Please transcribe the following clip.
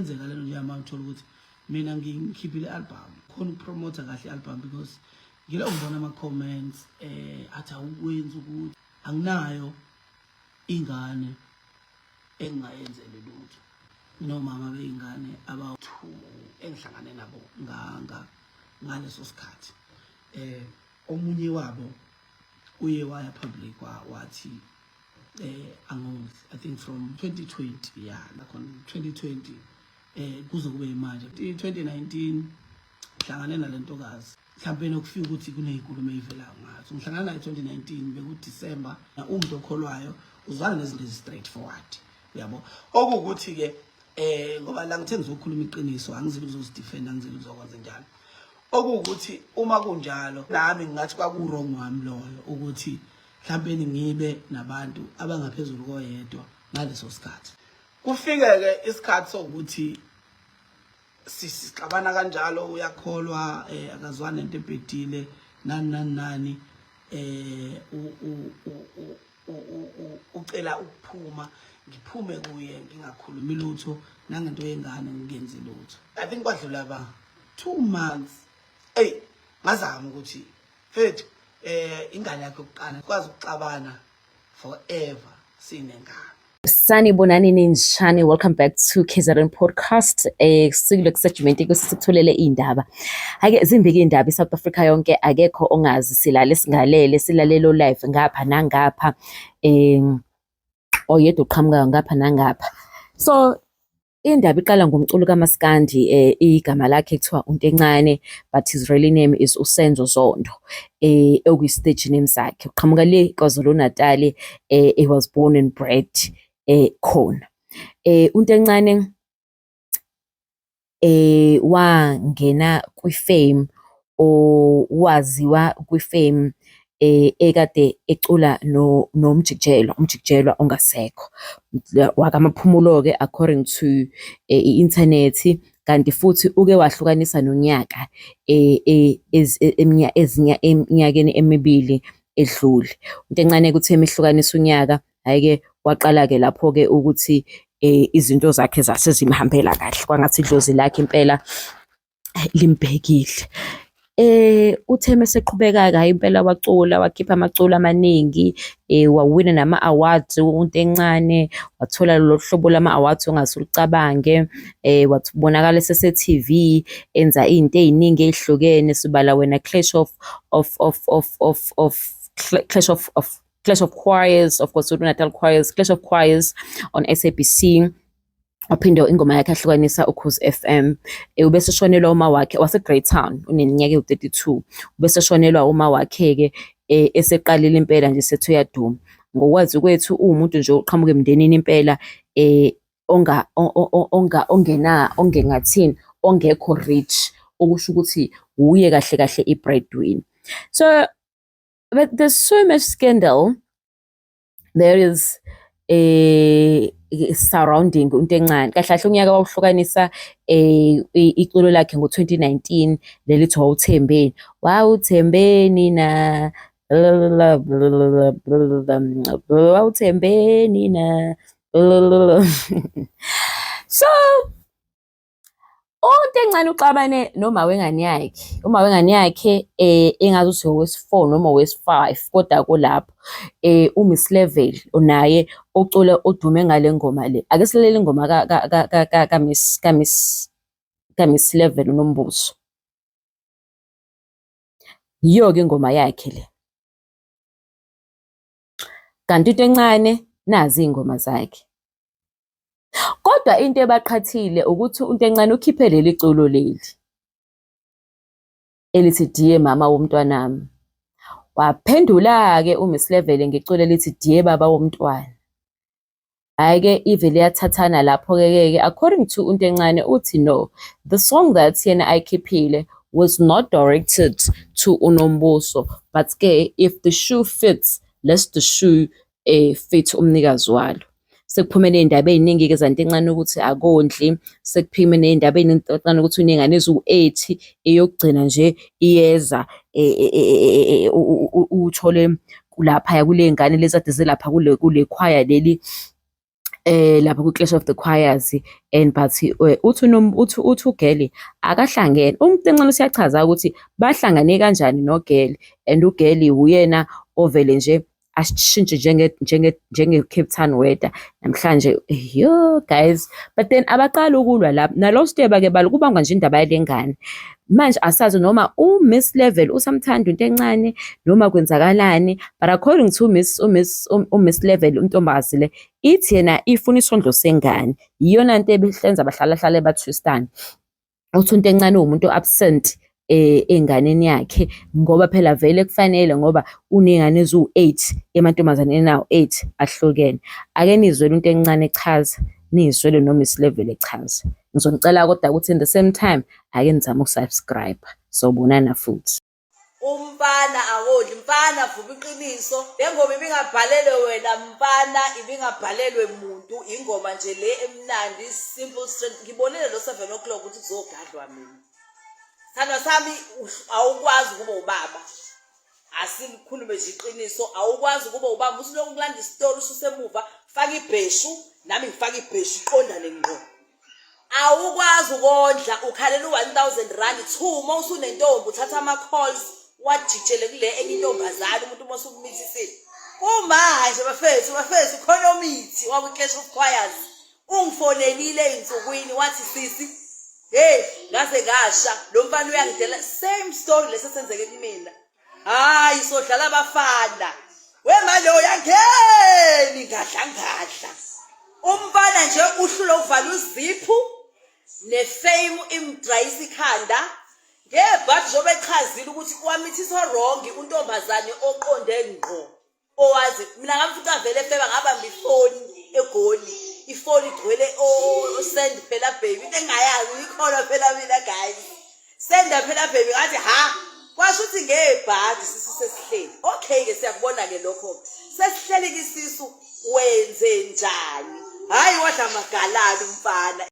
Yenzeka lento njengamanje, uthola ukuthi mina ngikhiphile i-album, khona ukupromotha kahle i-album, because ngilo ngibona ama-comments athi awukwenzi ukuthi anginayo ingane engingayenzeli lutho. Nginomama bey'ngane abawu-two engihlangane nabo ngaleso sikhathi. Omunye wabo uye waya public, wathi angondli, I think from 2020, yeah, nakhona 2020 kuze kube manje 2019. Hlangane nalentokazi, mhlawumbe nokufika ukuthi kunezinkulumo ezivelayo ngazo. Ngihlangana naye 2019, beku December. Umuntu okholwayo uzwana nezinto ezi straightforward, uyabo. Okuwukuthi ke ngoba la ngithe ngizokhuluma iqiniso, angizile ukuzozidefend, angizile ukuzokwenza njalo. Okuwukuthi uma kunjalo, nami ngingathi kwaku-wrong wami loyo ukuthi mhlawumbe ngibe nabantu abangaphezulu koyedwa ngaleso sikhathi. Kufike-ke isikhathi sokuthi sixabana kanjalo, uyakholwa, akazwani nento ebhedile, nani nani nani, ucela ukuphuma, ngiphume kuye, ngingakhulumi lutho nangento yengane, ngingenzi lutho. I think kwadlula ba 2 months. Ey, ngazama ukuthi mfethu, ingane yakhe yokuqala, kwazi ukuxabana forever sinengane. Sanibonani ninjani, welcome back to KZN Podcast. Sikule segment ukuthi sikutholele indaba. Ake zimbiki indaba iSouth Africa yonke, akekho ongazi, silale singalele, silalelo live ngapha nangapha. Oyedwa uqhamuka ngapha nangapha. So indaba iqala ngomculo kaMaskandi, igama lakhe kuthiwa uNtencane, but his real name is uSenzo Zondo, okuyi stage name sakhe. Uqhamuka le KwaZulu Natal, he was born and bred khona. UNtencane wangena kwi-fame or waziwa kwi-fame ekade ecula no noMjikijelwa, uMjikijelwa ongasekho. WakaMaphumulo-ke according to i-inthanethi, kanti futhi uke wahlukanisa nonyaka eminyakeni emibili edlule. Into encane kuthe mehlukanisa unyaka, hhayi-ke waqala-ke lapho-ke ukuthi izinto zakhe zase zimhambela kahle, kwangathi idlozi lakhe impela limbhekile. Uthe meseqhubeka-ke, hhayi impela wacula, wakhipha amaculo amaningi, wawina nama-awards uNtencane, wathola lolu hlobo lama-awards ongase ulicabange, wabonakala esese-T_V enza iy'nto ey'ningi ey'hlukene, sibala wena Clash of Clash of Choirs of course, Natal Choirs, Clash of Choirs on SABC. Waphinde ingoma yakhe ahlukanisa Ukhozi FM. Ubese shonelwa uma wakhe wase Greytown, uneminyaka ewu-32. Ubese shonelwa uma wakhe-ke eseqalile impela nje sethi uyaduma. Ngokwazi kwethu uwumuntu nje oqhamuka emndenini impela onga onga ongena ongengathini, ongekho rich, okusho ukuthi uye kahle kahle i-breadwinner. So but there's so much scandal there is surrounding uNtencane. Kahle kahle unyaka wawuhlukanisa iculo lakhe ngo-2019 lelithi "Wawuthembeni, Wawuthembeni na, Wawuthembeni na". So uNtencane uxabane noma wengane yakhe, uma wengane yakhe engazuthi owesi-four noma owesi-five, kodwa kulapho uMiss Level naye ocula odume ngale ngoma le. Ake silalele ingoma ka Miss Level uNombuso. Yiyo-ke ingoma yakhe le. Kanti into encane nazi iy'ngoma zakhe. Kodwa into ebaqhathile ukuthi uNtencane ukhiphe leli culo leli elithi "Dear Mama Womntwanami". Waphendula-ke uMiss Level ngeculo elithi "Dear Baba Womntwana". Hhayi-ke ivele yathathana lapho-ke ke, according to uNtencane uthi no, the song that yena ayikhiphile was not directed to uNombuso, but-ke if the shoe fits, let the shoe fit umnikazi walo. Sekuphume ney'ndaba ey'ningi-ke zaNtencane ukuthi akondli, sekuphume ney'ndaba ey'ningi Ntencane ukuthi uney'ngane eziwu-eight, eyokugcina nje iyeza, uthole laphaya kule y'ngane lezi kade zilapha kule khwaya leli. Lapha ku-Clash of the Choirs and but uthi uthi uthi ugirl akahlangene. Umuntu encane usiyachaza ukuthi bahlangane kanjani nogirl and ugirl uyena ovele nje ashintshe njenge Cape Town weather namhlanje. Yo guys, but then abaqala ukulwa lapho nalo Steba ke balo kubangwa nje indaba yale ngane. Manje asazi noma uMiss Level usamthanda into encane noma kwenzakalani, but according to Miss uMiss uMiss Level, untombazi le ithi yena ifuna isondlo sengane, iyona nto ebihlenza bahlala hlale bathwistana. Uthi into encane uwumuntu absent enganeni yakhe ngoba phela vele kufanele ngoba uney'ngane eziwu-8 emantombazaneni awu-8 ahlukene. Ake nizwele into encane echaza, niyizwele noMiss Level echaza. Ngizonicela kodwa ukuthi in the same time ake nizame ukusubscribe. Sobonana futhi. Umfana akodli, mfana vuba iqiniso. Le ngoma ibingabhalelwe wena mfana, ibingabhalelwe muntu. Ingoma nje le emnandi, simple, straight. Ngibonile lo 7 o'clock ukuthi kuzogadlwa mina. Sithandwa sami, awukwazi ukuba ubaba. Asikhulume nje iqiniso, awukwazi ukuba ubaba. Usulokhu kulanda isitori ususemuva, faka ibheshu, nami ngifaka ibheshu iqondane ngqo. Awukwazi ukondla, ukhalela u-1000 rand two. Uma usunentombi uthatha ama-calls wajijele kule enye intombazane. Umuntu uma usukumithisile kumanje, bafethu, bafethu, khona omithi wakwi-Clash of Choirs ungifonelile ey'nsukwini, wathi, "Sisi, hey, ngaze ngasha, lo mfana uyangidela." Same story lesi esenzeke kumina. Hayi, sodlala abafana wemalo yangeni ngadla ngadla. Umfana nje uhlula ukuvala uziphu nefame imdrayisa ikhanda ngebhadi, njengoba echazile ukuthi wamithiswa wrong untombazane oqonde ngqo owazi. Mina ngamfica vele efeba, ngabamba ifoni eGoli, ifoni igcwele send phela baby, into engingayazi ngikholwa phela mina guys, senda phela baby. Ngathi ha, kwasho ukuthi ngebhadi sisu sesihleli. Okay-ke, siyakubona-ke lokho, sesihleli-ke isisu, wenze njani? Hhayi, wadla amagalani umfana.